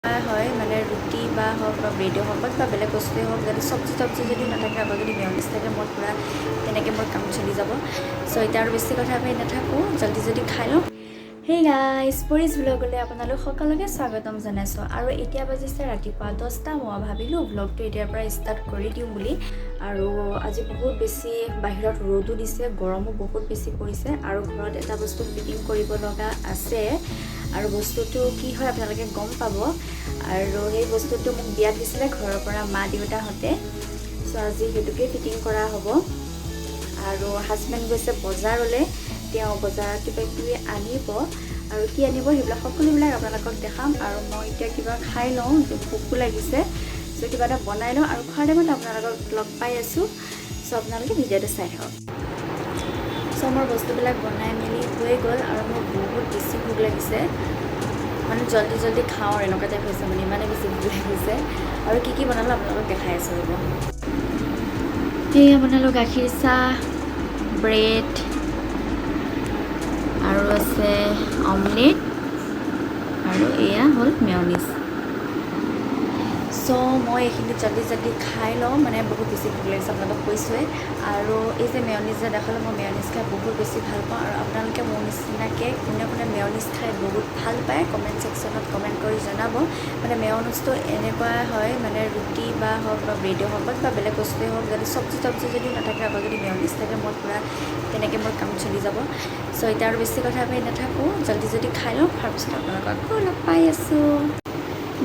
হয়, মানে ৰুটি বা হওক বা ব্ৰেডে হওক বা কিবা বেলেগ বস্তুৱেই হওক, যাতে চব্জি তব্জি যদি নাথাকে, আকৌ যদি মেয়নিজ থাকে, মোৰ পূৰা তেনেকৈ মোৰ কাম চলি যাব। চ' এতিয়া আৰু বেছি কথা পাতি নাথাকোঁ, জল্দি জল্দি খাই লওঁ। হেই গাইজ, পৰিজ ভ্লগলৈ আপোনালোক সকলোকে স্বাগতম জনাইছোঁ। আৰু এতিয়া বাজিছে ৰাতিপুৱা 10টা। মই ভাবিলোঁ ভ্লগটো এতিয়াৰ পৰা ষ্টাৰ্ট কৰি দিওঁ বুলি। আৰু আজি বহুত বেছি বাহিৰত ৰ'দো দিছে, গৰমো বহুত বেছি পৰিছে আৰু ঘৰত এটা বস্তু ফিটিং কৰিব লগা আছে। আৰু বস্তুটো কি হয় আপোনালোকে গম পাব। আৰু সেই বস্তুটো মোক বিয়াত দিছিলে ঘৰৰ পৰা মা দেউতাহঁতে। চ' আজি সেইটোকে ফিটিং কৰা হ'ব। আৰু হাজবেণ্ড গৈছে বজাৰলৈ, তেওঁ বজাৰত কিবা কিবি আনিব আৰু কি আনিব সেইবিলাক সকলোবিলাক আপোনালোকক দেখাম। আৰু মই এতিয়া কিবা খাই লওঁ, ভোকো লাগিছে। চ' কিবা এটা বনাই লওঁ আৰু খোৱাৰ টাইমত আপোনালোকক লগ পাই আছোঁ। চ' আপোনালোকে ভিডিঅ'টো চাই থাকক। চ' মোৰ বস্তুবিলাক বনাই মেলি হৈ গ'ল আৰু মোৰ বহুত বেছি ভোক লাগিছে, মানে জল্দি জল্দি খাওঁ আৰু এনেকুৱা টাইপ হৈছে, মানে ইমানেই বেছি ভোক লাগিছে। আৰু কি কি বনালোঁ আপোনালোকক দেখাই আছোঁ, ৰ'ব। সেয়া বনালোঁ গাখীৰ চাহ, ব্ৰেড আৰু আছে অমলেট আৰু এয়া হ'ল মেয়নিজ। চ' মই এইখিনি জল্দি জল্দি খাই লওঁ, মানে বহুত বেছি ভোক লাগিছে, আপোনালোকক কৈছোঁৱেই। আৰু এই যে মেয়নিজ যে দেখালোঁ, মই মেয়নিজ খাই বহুত বেছি ভাল পাওঁ। আৰু আপোনালোকে মোৰ নিচিনাকৈ কোনে কোনে মেয়নিজ খাই বহুত ভাল পায়, কমেণ্ট ছেকশ্যনত কমেণ্ট কৰি জনাব। মানে মেয়নিজটো এনেকুৱা হয়, মানে ৰুটি বা হওক বা ব্ৰেডে হওক বা কিবা বেলেগ বস্তুৱেই হওক, যদি চব্জি তব্জি যদি নাথাকে, আকৌ যদি মেয়নিজ থাকে, মোৰ পূৰা তেনেকৈ মোৰ কাম চলি যাব। চ' এতিয়া আৰু বেছি কথা পাতি নাথাকোঁ, জল্দি জল্দি খাই লওঁ, খোৱাৰ পিছত আপোনালোকক আকৌ লগ পাই আছোঁ।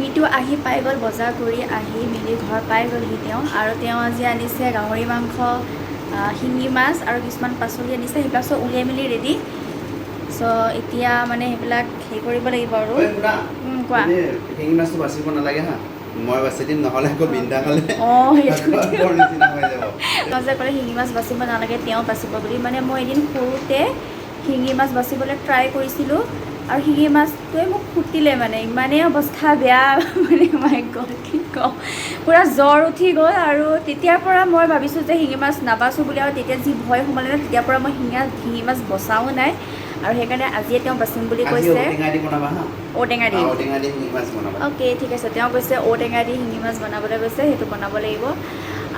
মিতু আহি পাই গ'ল, বজাৰ কৰি আহি মেলি ঘৰ পাই গ'লহি তেওঁ। আৰু তেওঁ আজি আনিছে গাহৰি মাংস, শিঙি মাছ আৰু কিছুমান পাচলি আনিছে। সেইবিলাক চব উলিয়াই মেলি ৰেডি। চ' এতিয়া মানে সেইবিলাক হেৰি কৰিব লাগিব আৰু। কোৱা। শিঙি মাছটো বাচিব নালাগে হা, মই বাচি দিম, নহ'লে আকৌ বিন্দা খালে অঁ, সেইটো আগৰ নিচিনা হৈ যাব। তেওঁ যে ক'লে শিঙি মাছ বাচিব নালাগে, তেওঁ বাচিব বুলি, মানে মই এদিন সৰুতে শিঙি মাছ বাচিবলৈ ট্ৰাই কৰিছিলোঁ আৰু শিঙি মাছটোৱে মোক ফুটিলে, মানে ইমানেই অৱস্থা বেয়া, মানে মাই গড, কি কওঁ, পূৰা জ্বৰ উঠি গ'ল। আৰু তেতিয়াৰ পৰা মই ভাবিছোঁ যে শিঙি মাছ নাবাচোঁ বুলি। আৰু তেতিয়া যি ভয় সোমালে ন, তেতিয়াৰ পৰা মই শিঙি মাছ বচাও নাই। আৰু সেইকাৰণে আজিয়ে তেওঁ বাচিম বুলি আজি কৈছে। ঔটেঙা দি বনাবা হা। ঔটেঙা দি? ঔটেঙা দি শিঙি মাছ বনাবা। অ'কে, ঠিক আছে। তেওঁ কৈছে ঔটেঙা দি শিঙি মাছ বনাবলৈ কৈছে, সেইটো বনাব লাগিব।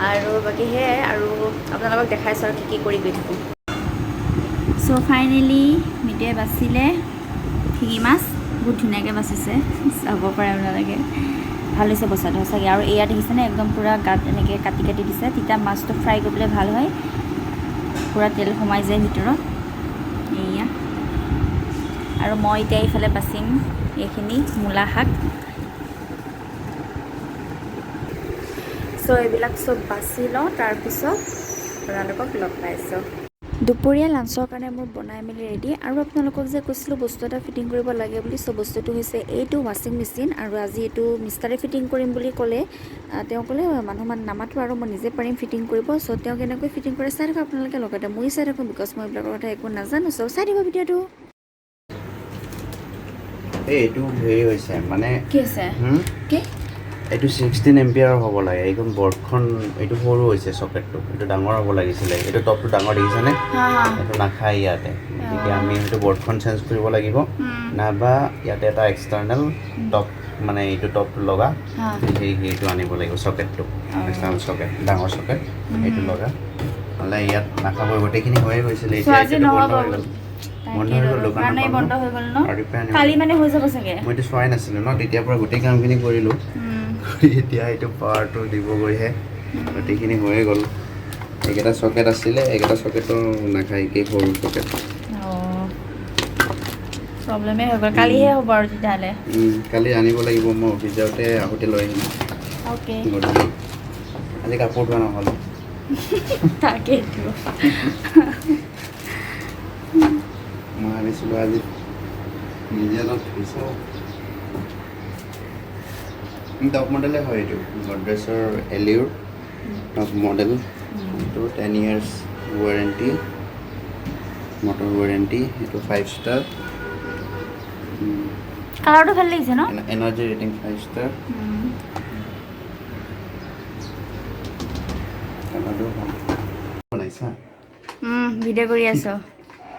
আৰু বাকী সেয়াই আৰু আপোনালোকক দেখাইছোঁ আৰু কি কি কৰি গৈ থাকোঁ। চ' ফাইনেলি মিতুৱে বাচিলে শিঙি মাছ, বহুত ধুনীয়াকৈ বাচিছে, চাব পাৰে আপোনালোকে। ভাল হৈছে বচাটো সঁচাকৈ। আৰু এয়া দেখিছেনে, একদম পূৰা গাত এনেকৈ কাটি কাটি দিছে, তেতিয়া মাছটো ফ্ৰাই কৰিবলৈ ভাল হয়, পূৰা তেল সোমাই যায় ভিতৰত। এয়া আৰু মই এতিয়া এইফালে বাচিম এইখিনি মূলা শাক। চ' এইবিলাক চব বাছি লওঁ, তাৰপিছত আপোনালোকক লগ পাইছোঁ। দুপৰীয়া লাঞ্চৰ কাৰণে মোৰ বনাই মেলি ৰেডি। আৰু আপোনালোকক যে কৈছিলোঁ বস্তু এটা ফিটিং কৰিব লাগে বুলি, চ' বস্তুটো হৈছে এইটো ৱাশ্বিং মেচিন। আৰু আজি এইটো মিষ্টাৰে ফিটিং কৰিম বুলি ক'লে। তেওঁ ক'লে মানুহ নামাতো আৰু মই নিজে পাৰিম ফিটিং কৰিব। চ' তেওঁ কেনেকৈ ফিটিং কৰে চাই থাকক আপোনালোকে, লগতে ময়ো চাই থাকোঁ, because মই এইবিলাকৰ কথা একো নাজানো। চ' চাই দিব ভিডিঅ'টো। এই এইটো হেৰি হৈছে মানে কি আছে? হুম? কি? এইটো 16 এম্পিয়াৰ হ'ব লাগে। এইখন বৰ্ডখন এইটো সৰু হৈছে, চকেটটো এইটো ডাঙৰ হ'ব লাগিছিলে। এইটো টপটো ডাঙৰ দেখিছেনে? হা হা। এইটো নাখায় ইয়াতে। গতিকে আমি সেইটো বৰ্ডখন চেঞ্জ কৰিব লাগিব, নাইবা ইয়াতে এটা এক্সটাৰ্নেল টপ, মানে এইটো টপটো লগা সেইটো আনিব লাগিব, চকেটটো, এক্সটাৰ্নেল চকেট, ডাঙৰ চকেট সেইটো লগা। নহ'লে ইয়াত নাখাব। গোটেইখিনি হৈয়ে গৈছিলে। চ' এতিয়া আজি এতিয়াতো বন্ধ নহ'ব। হৈ গ'ল, বন্ধ হৈ গ'ল দোকান। কাৰণে বন্ধ। বন্ধ হৈ গ'ল ন? ৰাতিপুৱাই আনিব। কালি মানে হৈ যাব চাগে। মইতো চোৱাই নাছিলোঁ ন, তেতিয়াৰ পৰা গোটেই কামখিনি কৰিলোঁ। এতিয়া এইটো পাৱাৰটো দিবগৈহে। গোটেইখিনি হৈয়ে গ'ল। এইকেইটা চকেট আছিলে, এইকেইটা চকেটো নাখায়, একেই সৰু চকেট। প্ৰব্লেমে হৈ গ'ল। কালিহে হ'ব আৰু তেতিয়াহ'লে। কালি আনিব লাগিব। মই অফিচ যাওঁতে আহোঁতে লৈ আহিম। অ'কে। গধূলি। আজি কাপোৰ ধোৱা নহ'ল। তাকেইতো। মই ভাবিছিলোঁ আজি নিজে অলপ ধুইছোঁ। টপ মডেলে হয় এইটো, গডৰেজৰ এলিউৰ টপ মডেল। এইটো 10 ইয়াৰ্ছ ৱাৰেণ্টি, মটৰ ৱাৰেণ্টি, এইটো 5 ষ্টাৰ। কালাৰটো ভাল লাগিছে ন? Energy rating 5 star. কালাৰটো ভাল বনাইছা। ভিডিঅ' কৰি আছোঁ।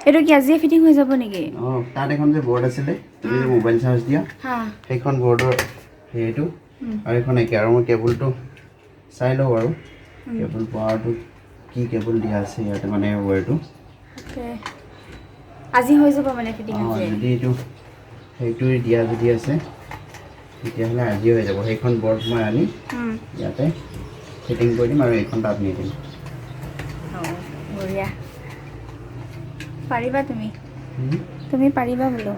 এইটো কি আজিয়ে ফিটিং হৈ যাব নেকি? অঁ, তাত এখন যে বৰ্ড আছিলে, তুমি যে মোবাইল চাৰ্জ দিয়া, সেইখন বৰ্ডৰ সেইটো আৰু এইখন একে। আৰু মই কেবুলটো চাই লওঁ বাৰু, কেবুল পাৱাৰটো কি কেবুল দিয়া আছে ইয়াতে, মানে ৱেৰটো। অ'কে, আজি হৈ যাব মানে ফিটিং? অঁ। আজি। যদি এইটো সেইটো দিয়া যদি আছে, তেতিয়াহ'লে আজি হৈ যাব। সেইখন বৰ্ড মই আনি ইয়াতে ফিটিং কৰি দিম আৰু এইখন তাত নি দিম। অঁ, বঢ়িয়া। পাৰিবা তুমি। তুমি পাৰিবা বোলো।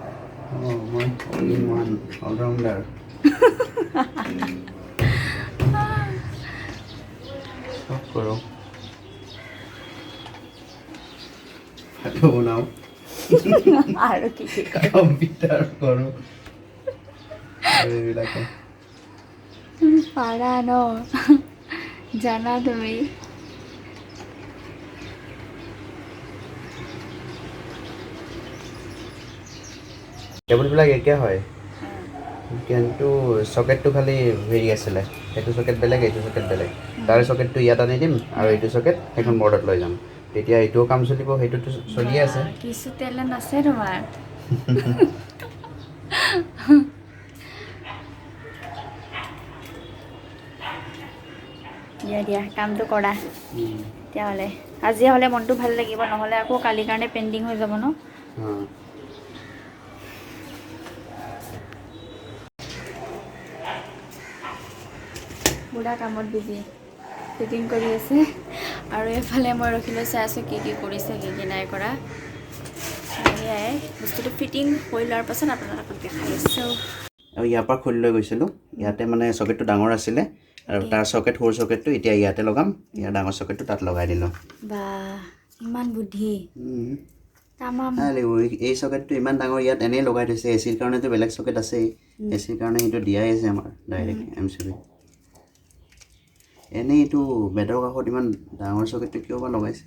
অঁ, মই অল ইন ওৱান, অলৰাউণ্ডাৰ। চব কৰোঁ, ভাতো বনাওঁ। আৰু কি কি কৰে? কম্পিউটাৰ কৰোঁ আৰু এইবিলাকে। তুমি পাৰা ন, জানা তুমি। কেবুলবিলাক একে হয়, কিন্তু চকেটটো খালি হেৰি আছিলে। সেইটো চকেট বেলেগ, এইটো চকেট বেলেগ। তাৰ চকেটটো ইয়াত আনি দিম আৰু এইটো চকেট সেইখন বৰ্ডত লৈ যাম। তেতিয়া এইটোও কাম চলিব, সেইটোতো চলিয়ে আছে। বাহ, কিছু টেলেণ্ট আছে তোমাৰ। দিয়া দিয়া, কামটো কৰা। তেতিয়াহ'লে আজি হ'লে মনটো ভাল লাগিব, নহ'লে আকৌ কালিৰ কাৰণে পেণ্ডিং হৈ যাব ন। অঁ। বুঢ়া কামত বিজি, ফিটিং কৰি আছে আৰু এইফালে মই ৰখি লৈ চাই আছোঁ কি কি কৰিছে, কি কি নাই কৰা। সেয়াই, বস্তুটো ফিটিং হৈ লোৱাৰ পাছত আপোনালোকক দেখাই আছোঁ। আৰু ইয়াৰ পৰা খুলি লৈ গৈছিলোঁ। ইয়াতে মানে চকেটটো ডাঙৰ আছিলে আৰু তাৰ চকেট সৰু চকেটটো এতিয়া ইয়াতে লগাম। ইয়াৰ ডাঙৰ চকেটটো তাত লগাই দিলোঁ। বা, ইমান বুদ্ধি! তামাম। এই চকেটটো ইমান ডাঙৰ, ইয়াত এনেই লগাই থৈছে। এ চিৰ কাৰণেতো বেলেগ চকেট আছেই। এ চিৰ কাৰণে সেইটো দিয়াই আছে আমাৰ ডাইৰেক্ট এম চি বি। এনেই এইটো বেডৰ কাষত ইমান ডাঙৰ চকেটটো কিয় বা লগাইছে।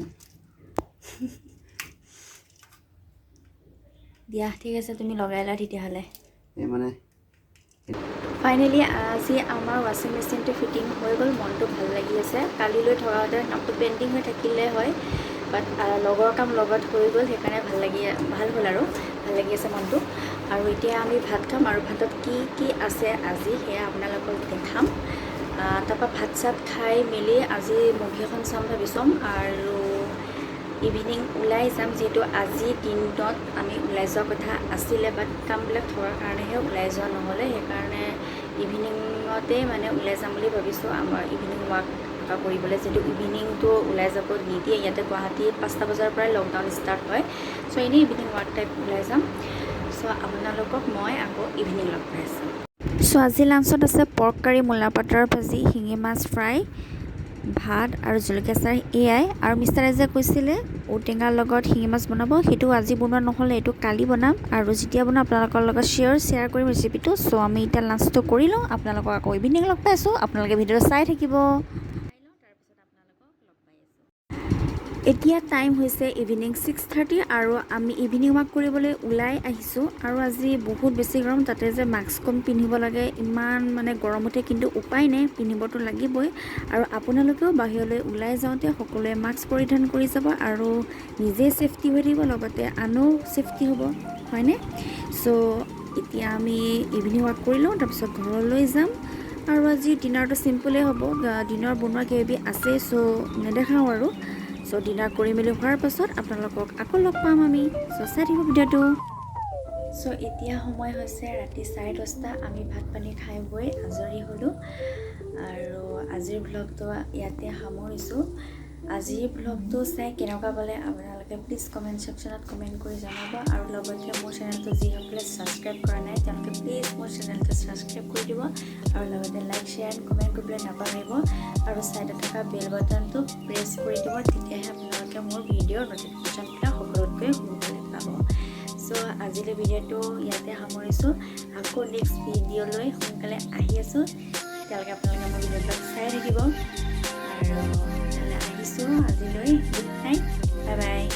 দিয়া, ঠিক আছে, তুমি লগাই লোৱা তেতিয়াহ'লে। এই মানে ফাইনেলি আজি আমাৰ ৱাশ্বিং মেচিনটো ফিটিং হৈ গ'ল। মনটো ভাল লাগি আছে। কালিলৈ থকা হ'লে কামটো পেণ্ডিং হৈ থাকিলে হয়, বাট লগৰ কাম লগত হৈ গ'ল, সেইকাৰণে ভাল হ'ল আৰু ভাল লাগি আছে মনটো। আৰু এতিয়া আমি ভাত খাম আৰু ভাতত কি কি আছে আজি সেয়া আপোনালোকক দেখাম। তাৰপৰা ভাত চাত খাই মেলি আজি মুভি এখন চাম ভাবিছোঁ আৰু ইভিনিং ওলাই যাম, যিহেতু আজি দিনত আমি ওলাই যোৱা কথা আছিলে, বাট কামবিলাক থকাৰ কাৰণেহে ওলাই যোৱা নহ'লে। সেইকাৰণে ইভিনিঙতে মানে ওলাই যাম বুলি ভাবিছোঁ, আমাৰ ইভিনিং ৱাক এটা কৰিবলৈ, যিহেতু ইভিনিংটো ওলাই যাব নিদিয়ে ইয়াতে গুৱাহাটীত। 5টা বজাৰ পৰাই লকডাউন ষ্টাৰ্ট হয়। চ' এনেই ইভিনিং ৱাক টাইপ ওলাই যাম। চ' আপোনালোকক মই আকৌ ইভিনিং লগ পাই আছোঁ। চ' আজি লাঞ্চত আছে পৰ্ক কাৰী, মূলা পাতৰ ভাজি, শিঙি মাছ ফ্ৰাই, ভাত আৰু জলকীয়া আচাৰ, এয়াই। আৰু মিষ্টাৰ ৰাইজে কৈছিলে ঔটেঙাৰ লগত শিঙি মাছ বনাব। সেইটো আজি বনোৱা নহ'লে, এইটো কালি বনাম আৰু যেতিয়া বনাম আপোনালোকৰ লগত শ্বেয়াৰ শ্বেয়াৰ কৰিম ৰেচিপিটো। চ' আমি এতিয়া লাঞ্চটো কৰি লওঁ। আপোনালোকক আকৌ ইভিনিং লগ পাই আছোঁ। আপোনালোকে ভিডিঅ'টো চাই থাকিব। এতিয়া টাইম হৈছে ইভিনিং 6:30 আৰু আমি ইভিনিং ৱাক কৰিবলৈ ওলাই আহিছোঁ। আৰু আজি বহুত বেছি গৰম, তাতে যে মাস্কখন পিন্ধিব লাগে, ইমান মানে গৰম উঠে, কিন্তু উপায় নাই, পিন্ধিবতো লাগিবই। আৰু আপোনালোকেও বাহিৰলৈ ওলাই যাওঁতে সকলোৱে মাস্ক পৰিধান কৰি যাব আৰু নিজে ছেফটি হৈ থাকিব, লগতে আনো ছেফটি হ'ব, হয়নে? চ' এতিয়া আমি ইভিনিং ৱাক কৰি লওঁ, তাৰপিছত ঘৰলৈ যাম। আৰু আজি ডিনাৰটো চিম্পলেই হ'ব। ডিনাৰ বনোৱা কিবা কিবি আছে, চ' নেদেখাওঁ আৰু। চ' ডিনাৰ কৰি মেলি হোৱাৰ পাছত আপোনালোকক আকৌ লগ পাম আমি। চ' চাই থাকিব ভিডিঅ'টো। চ' এতিয়া সময় হৈছে ৰাতি 10:30। আমি ভাত পানী খাই বৈ আজৰি হ'লোঁ আৰু আজিৰ ভ্লগটো ইয়াতে সামৰিছোঁ। আজিৰ ভ্লগটো চাই কেনেকুৱা পালে আপোনালোকে প্লিজ কমেণ্ট ছেকশ্যনত কমেণ্ট কৰি জনাব। আৰু লগতে মোৰ চেনেলটো যিসকলে ছাবস্ক্ৰাইব কৰা নাই, তেওঁলোকে প্লিজ মোৰ চেনেলটো ছাবস্ক্ৰাইব কৰি দিব আৰু লগতে লাইক, শ্বেয়াৰ এণ্ড কমেণ্ট কৰিবলৈ নাপাহৰিব আৰু ছাইডত থকা বেল বাটনটো প্ৰেছ কৰি দিব। তেতিয়াহে আপোনালোকে মোৰ ভিডিঅ'ৰ ন'টিফিকেশ্যনবিলাক সকলোতকৈ সোনকালে পাব। চ' আজিলৈ ভিডিঅ'টো ইয়াতে সামৰিছোঁ। আকৌ নেক্সট ভিডিঅ'লৈ সোনকালে আহি আছোঁ। তেতিয়ালৈকে আপোনালোকে মোৰ ভিডিঅ'বিলাক চাই থাকিব। আৰু তেতিয়াহ'লে আহিছোঁ আজিলৈ। Good night, bye bye.